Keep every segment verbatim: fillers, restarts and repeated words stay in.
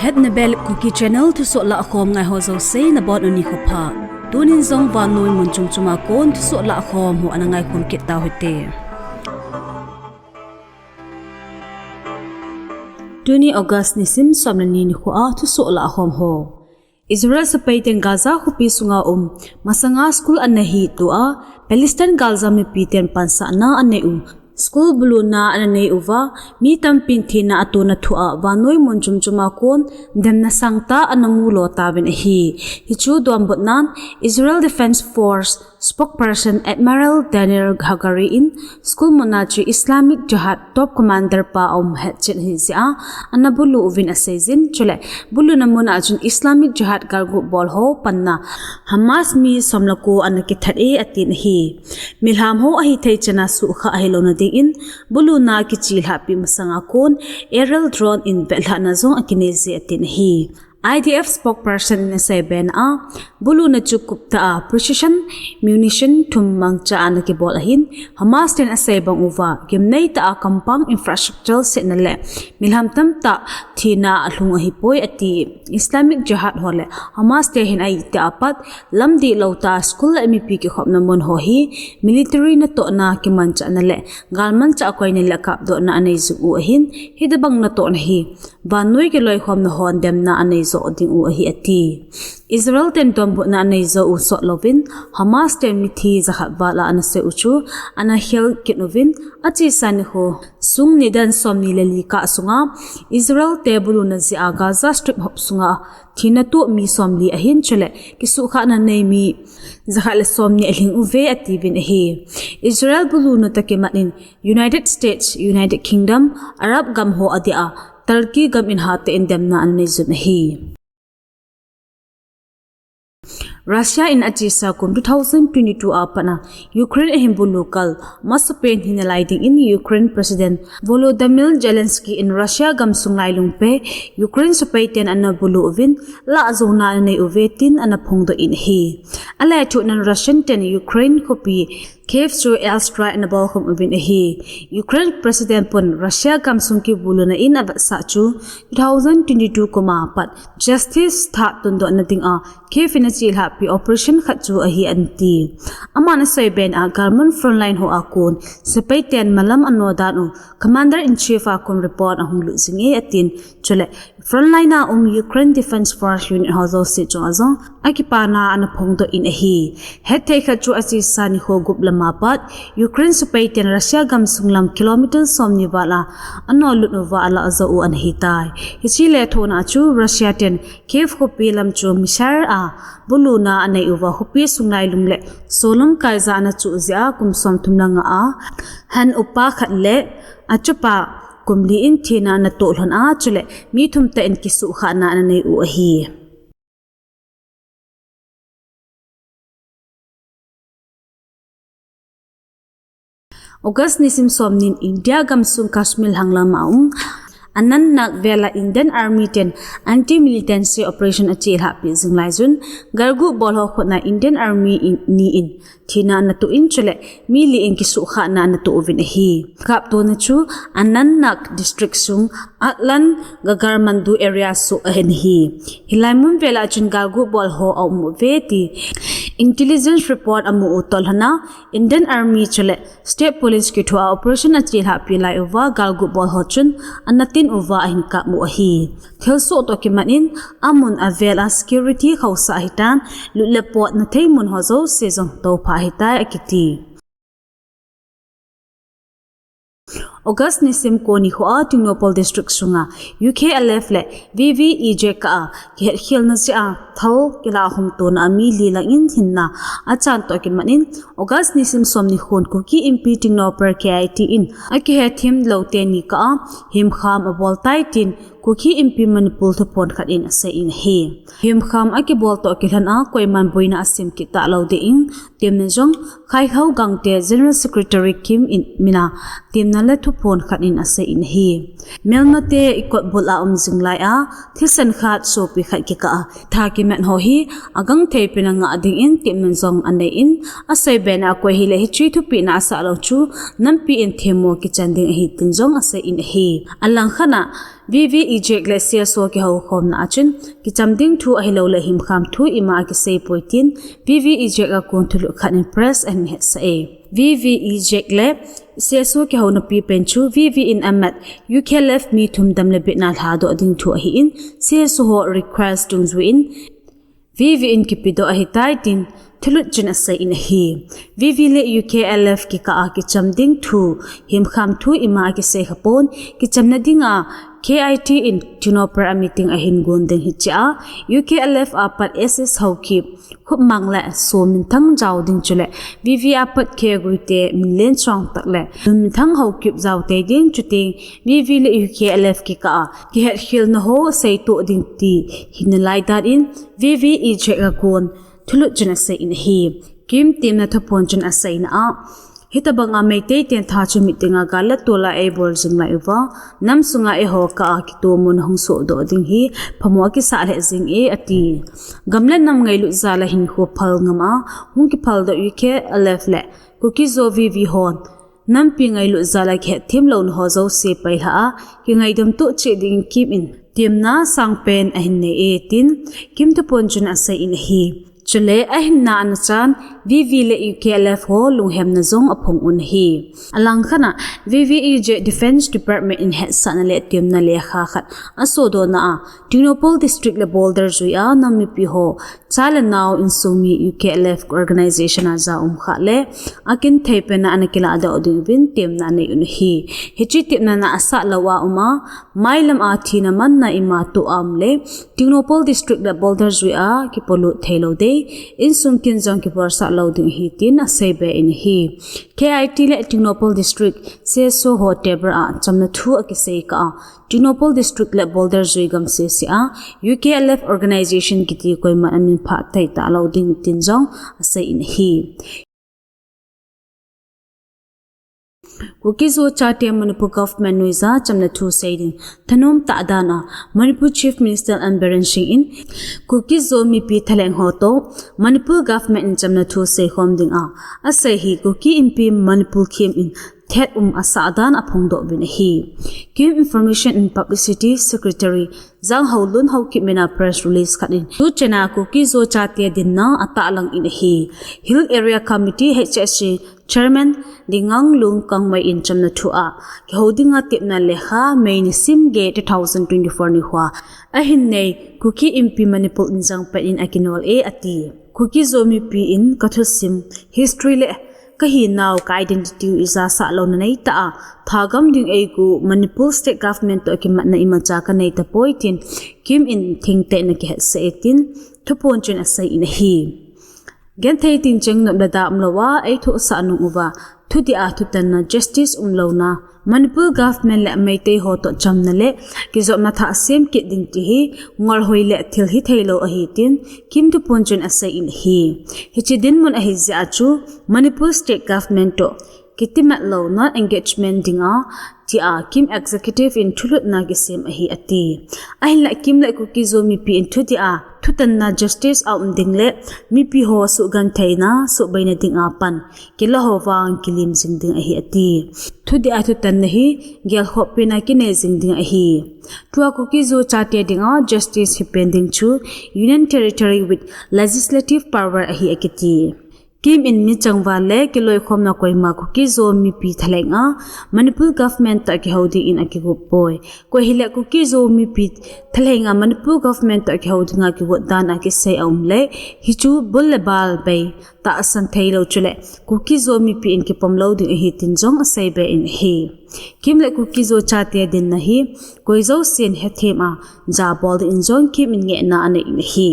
At Nabel Kuki Channel thusoh lahkhom ngai ho jouse nabonun nikho pha. Tunin jong vannoi mun chom choma kon thusoh lahkhom ho ana ngaikhom kit tau hite. Tuni August nisim som le ni nikho a thusoh lahkhom ho. Israel sepai ten Gaza khopi sunga um masanga school ana hih tua Palestine galjam mipi ten pansahna anei u. School buluna ana nei uva, mi tampin thina atona thua vannoi mun chom choma kon demna sangtah ana mu lo tauvin ahi. Hichu donbutnan Israel Defense Force spokesperson Admiral Daniel Hagari in school muna chu Islamic Jihad top commander pa aum hetchet ahi jeh a ana bulu uvin aseijin, chule buluna muna chun Islamic Jihad galguh bol ho panna Hamas mi som le ko ana kithat e atin ahi. Milham ho ahithei chana sukha ahilouna dingin buluna kichih lhahpi masanga kon aerial drone in vetlhahna jong akinei je atin ahi. I D F spokesperson in asei bena a, buluna chu kuptah a precision munition thum mangcha ana kibol ahin, Hamas ten asei bang uva gimnei tah a compound infrastructure setna le milham tamtah thina alhung ahipoi ati. Islamic Jihad ho le Hamas te hin aitih a pat lam dihlou tah a school le mipi kikhopna mun ho hi military natohna kimanchahna le galmanchah koina le kapdohna anei jing u ahin, hitobang natohna hi vannoi kiloikhomna hon demna anei joh ding u ahi ati. Israel ten donbutna anei jou u sot louvin Hamas ten mithi jakhat val a ana sei u chu ana khel kit uvin, achesa nikho sung nidan somni le li kah sunga Israel te buluna jeh a Gaza Strip hop sunga thina toh mi somli ahin, chule kisuhkhahna nei mi jakhat le somni alhing uve atiuvin ahi. Israel buluna toh kimat in United States, United Kingdom, Arab gam ho adia Turkey gam in hatah in demna ana nei jun ahi. Russia in achesa kum two thousand twenty-two a pat a Ukraine ahin bulu kal masapen hi nalai dingin Ukraine President Volodymyr Zelensky in Russia gamsung lailung peh Ukraine sepai ten ana bulu uvin, lah jouna ana nei uve tin ana phongdoh in ahi. Alaitah nan Russian ten Ukraine khopi Kyiv chu airstrike ana bolkhum uvin ahi. Ukraine President pun Russia gamsung kibuluna in avetsah chu two thousand twenty-two kum a pat justice thah tundohna dinga Kyiv in achih lhahpi operation khat chu ahi anti. Aman asei bena galmun frontline ho a kon sepai ten malam ano dan u Commander in Chief a kon report ahung lut jing e atin, chule frontline a um Ukraine Defense Force Unit ho jouse chunga jong akipana ana phongdoh in ahi. Hetthei khat chu achesa nikho gup lama pat Ukraine sepai ten Russia gamsung lam kilometer somni val a ano lut uva alah jou u ana hitai. Hiche lethuhna chu Russia ten Kyiv khopi lam chu missile a buluna anei uva khopi sung lailung le solam kaija ana chuh jeh a kum somthum le nga a han upa khat le achapa kum li in thina ana toh lhon a, chule mi thum tah in kisuhkhahna ana nei u ahi. August nisim somnin India gamsung Kashmir lhanglam a um Anantnag vel a Indian Army ten anti-militancy operation achih lhahpi jing lai jun, galguh bol ho khut a Indian Army in, ni in thina ana toh in, chule mi li in kisuhkhahna ana toh uvin ahi. Kaptona chu Anantnag district sung Atlan Gagar Mandu area soh ahin ahi. Hilai mun vel a chun galguh bol ho aum uve ti intelligence report amu u toh lhon a, Indian Army chule State Police kithua operation achih lhahpi lai uva galguh bol ho chun ana tin uva ahin kap u ahi. Thilsoh toh kimat in amun avel a security khohsah ahitan, lut le potna thei mun ho jouse jong toupha ahitai akiti. August nisim ko nikho a Tengnoupal District sunga U K L F le V V E J kah a kihetkhelna jeh a thal kilah khum tona a mi li lang in hinna achan toh kimat in August nisim somni khun Kuki Inpi Tengnoupal K I T in akihethem lou teni kah a himkham abol tai tin Kuki Inpi Manipur thuphon khat in asei in ahi. Himkham akibol toh kilhon a koiman boina asem kit talou ding in temna jong Khaikho Gangte General Secretary Kim in min a temna le thuphon khat in asei in ahi. Melmate ikotbul a um jing lai a thisan khat sopi khat kikah a tha kimat ho hi agangthei pen a ngah ding in temna jong anei in asei bena koi hile hiche thupina asah lou chu nampi in themmo kichan ding ahi tin jong asei in ahi. Alangkhat a V V Eject le C S O kihoukhomna a chun, kicham ding thu ahilouleh himkham thu ima akisei poi tin, V V Eject a kon thulut khat in press ahin hetsah e. V V Eject le C S O kihounapi pen chu V V in amat U K L F mi thum dam le bitna lhadoh ding thu ahin, C S O ho request dungjuiyin, V V in kipedoh ahitai tin thulut chun aseiyin ahi. V V le U K L F kikah a kicham ding thu, himkham thu ima akisei khapon, kichamna dinga K I T in Tengnoupal a meeting ahin gon ding hichea, U K L F a pat S S Haokip, Khupmang le Sominthang jao ding chule V V a pat K Guite, Minlen Chongtak le Lunminthang Haokip jao tei ding, chuteng V V le U K L F kikah a kihetkhelna ho seitoh ding ti hina lai dan in, V V Eject a kon thulut chun aseiyin ahi. KIM temna thuphon chun aseina a, hitobanga Meitei ten tha chu meeting a gal le tol a eibol jing lai uva, nam sunga eiho kah a kitomona hung sohdoh ding hi phamo akisah lheh jing e ati. Gam le nam ngailut jal a hinkho phal ngam a hung kiphal doh U K L F le Kuki-Zo V V hon nampi ngailut jal a kihetthem louna ho jouse pailhah a, kingaidam toh cheh dingin KIM in temna sangpen ahin nei e tin, KIM thuphon chun aseiyin ahi. Chule ahinna ana chan, V V le U K L F ho lunghemna jong aphong un ahi. Alangkhat a, V V Eject Defence Department in hetsahna le temna lekha khat asodohna a, Tengnoupal District le border jui a nam mipi ho, cha le nao insung mi U K L F organization a ja um kha le, akin thei pen a ana kiladoh ding uvin temna anei un ahi. Hiche temna na asah lou a um a, mailam a thina manna ima toh a um le, Tengnoupal District le border jui a kipolut thei lou ding, insung kin jong kibolsah lou ding ahi tin aseibe in ahi. K I T le Tengnoupal District C S O ho table a chamna thu akisei kah a, Tengnoupal District le border jui gam sese a U K L F organization kiti koiman amin phah thei talou ding tin jong aseiyin ahi. Kuki-Zo chate Manipur government nuija chamna thu sei ding thanom tah dan a Manipur Chief Minister N Biren Singh in Kuki-Zo mipi thalheng ho toh Manipur government in chamna thu seikhom ding a, asei hi Kuki Inpi Manipur KIM in thet um asah dan aphongdoh uvin ahi. KIM Information and Publicity Secretary Janghaolun Haokip min a press release khat in tuchan a Kuki-Zo chate dinna atahlang in ahi. Hill Area Committee, H S C, Chairman Dinganglung Kangmai in chamna thu a, kihou dinga tepna lekha May nisim get two thousand twenty-four nikho a ahin nei Kuki Inpi Manipur in jangpen in akinol e ati. Kuki-Zo mipi in kathusim, history le kahinau, ka identity u ijasah louna neitah a, thagam ding eigu Manipur State Government toh kimatna imacha kanei tapoi tin KIM in thengtah in akihetsah e tin thuphon chun aseiyin ahi. Genthei tingcheng nop le da umlou a eithohsah nung uva, thudih a thutanna, justice umlouna, Manipur government le Meitei ho toh chamna le kijopna thah sem kit ding ti hi ngolhoi le thil hitheilou ahi tin KIM thuphon chun aseiyin ahi. Hiche dinmun ahi jeh a chu Manipur State Government toh kitimat lou, non-engagement dinga, tia KIM Executive in thulutna kisem ahi ati. Ahinlah KIM le Kuki-Zo mipi in thudih a thutanna, justice aum ding le mipi ho suhgentheina, suhbeina dinga pan kila ho vang kilim jing ding ahi ati. Thudih a thutanna hi gelkhoh pen a kinei jing ding ahi. Tua Kuki-Zo chate dinga justice hipen ding chu Union Territory with legislative power ahi akiti. KIM in michang val le kiloikhomna koima Kuki-Zo mipi thalheng a Manipur government toh kihou ding in akigop poi. Koi hile Kuki-Zo mipi thalheng a Manipur government toh kihou dinga kigot dan a kisei aum le, hichu bul le bal bei tahsan theilou chule Kuki-Zo mipi in kipom lou ding ahi tin jong aseibe in ahi. KIM le Kuki-Zo chate dinna hi koi jousen hethem a jabol ding in jong KIM in ngehna anei in ahi.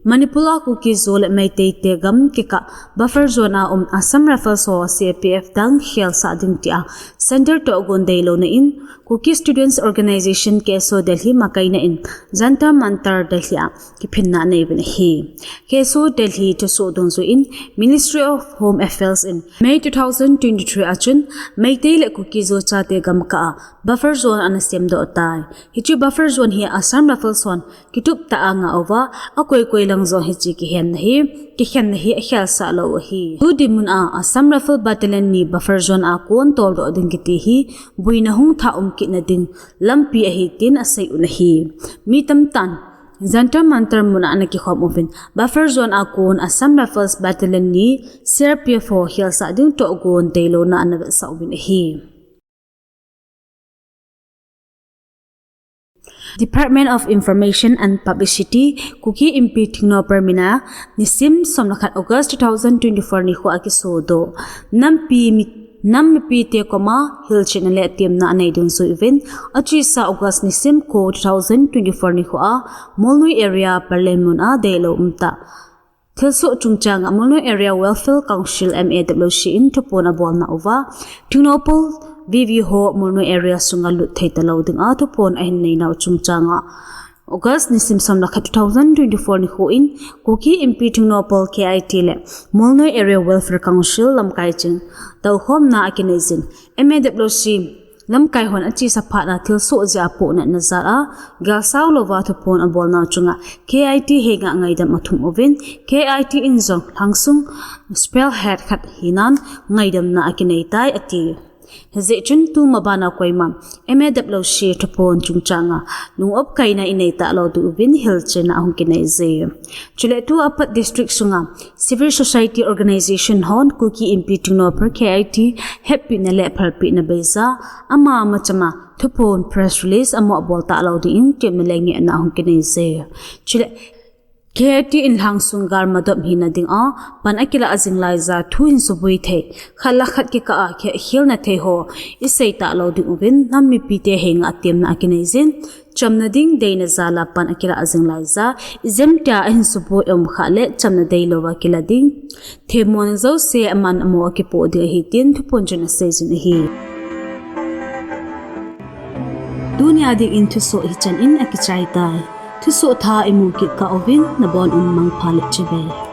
Manipur a Kuki-Zo le Meitei te gam kikah buffer zone a um Assam Rifles ho C A P F dang khelsah ding tia Centre toh gondei louna in Kuki Students Organisation, KSO Delhi makaina in Jantar Mantar Delhi a kiphinna anei uvin ahi. KSO Delhi thusoh dungjuiyin Ministry of Home Affairs in May two thousand twenty-three a chun Meitei le Kuki-Zo chate gamkah a buffer zone ana semdoh tai. Hiche buffer zone hi Assam Rifles hon kitup tah a ngah uva, akoi koi lang jong hiche kihenna hi kikhenna hi akhelsah lou ahi. Tu dinmun a Assam Rifle Battalion ni buffer zone a kon toldoh ding kiti hi boina hung thah um kitna ding lampi ahi tin asei un ahi. Mi tamtah in Jantar Mantar mun a ana kikhom uvin, buffer zone a kon Assam Rifles Battalion ni C R P F ho khelsah ding tohgon deilouna ana vetsah uvin ahi. Department of Information and Publicity, Kuki Inpi Thingnopal min a, nisim som le khat August two thousand twenty-four nikho a kisodoh nampi mi, nam mipite koma hilchetna le temna anei ding jui uvin, achesa August nisim ko two thousand twenty-four nikho a Molnoi area Parlen mun a deilou umtah thilsoh chungchang a Molnoi Area Welfare Council, M A W C in thuphon abolna uva, Thingnopal V V ho Molnoi area sunga lut thei talou dinga thuphon ahin neinau chungchang a, August nisim som le khat two thousand twenty-four nikho in Kuki Inpi Thingnopal K I T le Molnoi Area Welfare Council lamkai cheng toukhomna akinei jin, M A W C lamkai hon achesa phat a thilsoh jeh a pohnatna jal a galsau louva thuphon abolnau chunga K I T henga ngaidam athum uvin, K I T in jong lhangsung spearhead khat hinan ngaidamna akinei tai ati. Hijeh chun tuma bana koima M A W C thuphon chungchang a lung-op kaina inei talou diuvin hilchetna ahung kinei je. Chule tua pat district sunga civil society organization hon Kuki Inpi Thingnopal K I T hepina le phalpina beija ama machama thuphon press release amoh bol talou dingin temna le ngehna ahung kinei je. Chule K I T in lhangsung gal madop hina dinga pan akilah jing laija thu hin suboi thei, khat le khat kikah a khelna thei ho isei talou diuvin nam mipite henga temna akinei jin, chamna ding deina jal a pan akilah jing laija, ijemtia ahin suboi um khah le chamna deilouva kila ding, themmona jouse aman amo akipoh ding ahi tin thuphon chun asei jin ahi. Tunia dingin thusoh hichan in akichai tai. Thusoh thah imu kit kah uvin nabon un mangpha le chibai.